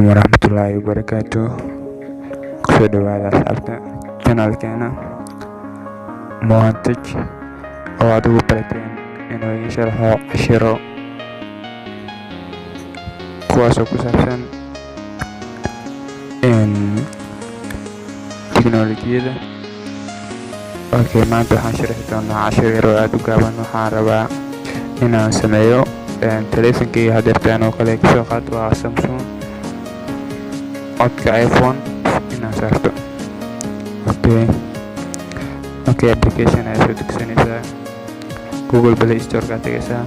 Waraxmatullaahi wabarakaatu. Kusoo dhawaada, asxaabta, channelkeena Mohantaj oo aad ugu barateen inuu idiin sharxo cashiro kuwaasoo ku saabsan tiknoolajiyada. Okay, maanta waxaan sharxi doonaa cashir yar oo aad u gaaban. Waxaan rabaa inaan sameeyo taleefankayga hadeertaan oo kale, kasoo qaad waa Samsung, codka iPhone inaan saarto. Okay, application ayaa soo degsanaysaa, Google Play Store-kaa tagaysaa,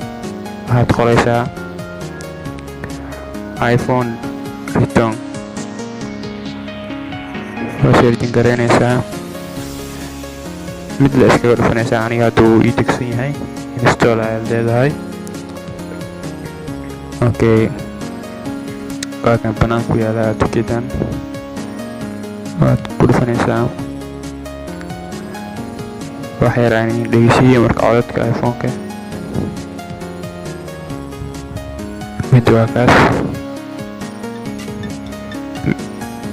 waxaad qoraysaa iPhone ringtone, waa searching garaynaysaa, mid la iskaga dhufanaysaa. Aniga hadda wuu ii degsan yahay, install ayaad leedahay. Okay, waa kan banaan ku yaala, aad ujeedaan, waad ku dhufanaysaa. Wax yar aan idin dhegeysiiyo marka codadka iPhone-ka. Mid waa kaas,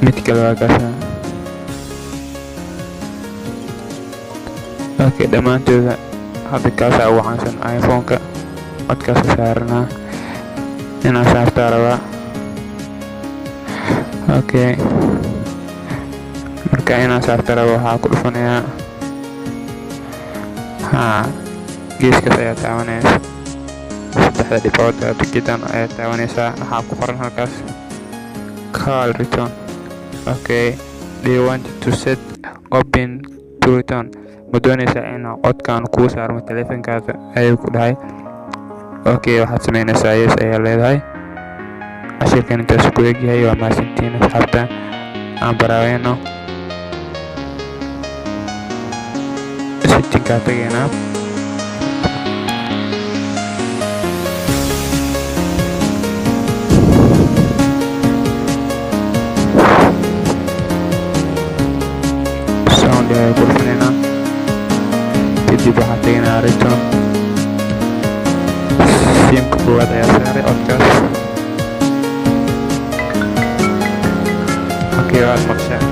mid kale waa kaasa. Okay, dhammaantooda hadda kaasaa ugu caansan iPhone-ka. Codkaasa saaranaa, inaan saartaa rabaa. Okay, marka inaan saarta rabo, waxaa ku dhufanayaa haa, geeskaas ayaa taabanaysa, saddexda dhibcood aad ujeedaan ayaa taabanaysaa. Waxaa ku qoran halkaas "call ringtone". Okay, "Do you want to set open to ringtone?" Ma doonaysaa in codkan kuu saarmo taleefankaada, ayuu ku dhahay. Okay, waxaad sameynaysaa yes ayaa leedahay. Cashirkan intaas ku egyahay. Waa mahadsantiin, asxaabta. Aan baraaweyno, settingkaa tagaynaa. Sound ayaa ku dhufanaynaa, kadib waxaa tagaynaa ringtone. Simka koowaad ayaa saaray codkaas. Okay, waad maqshaa.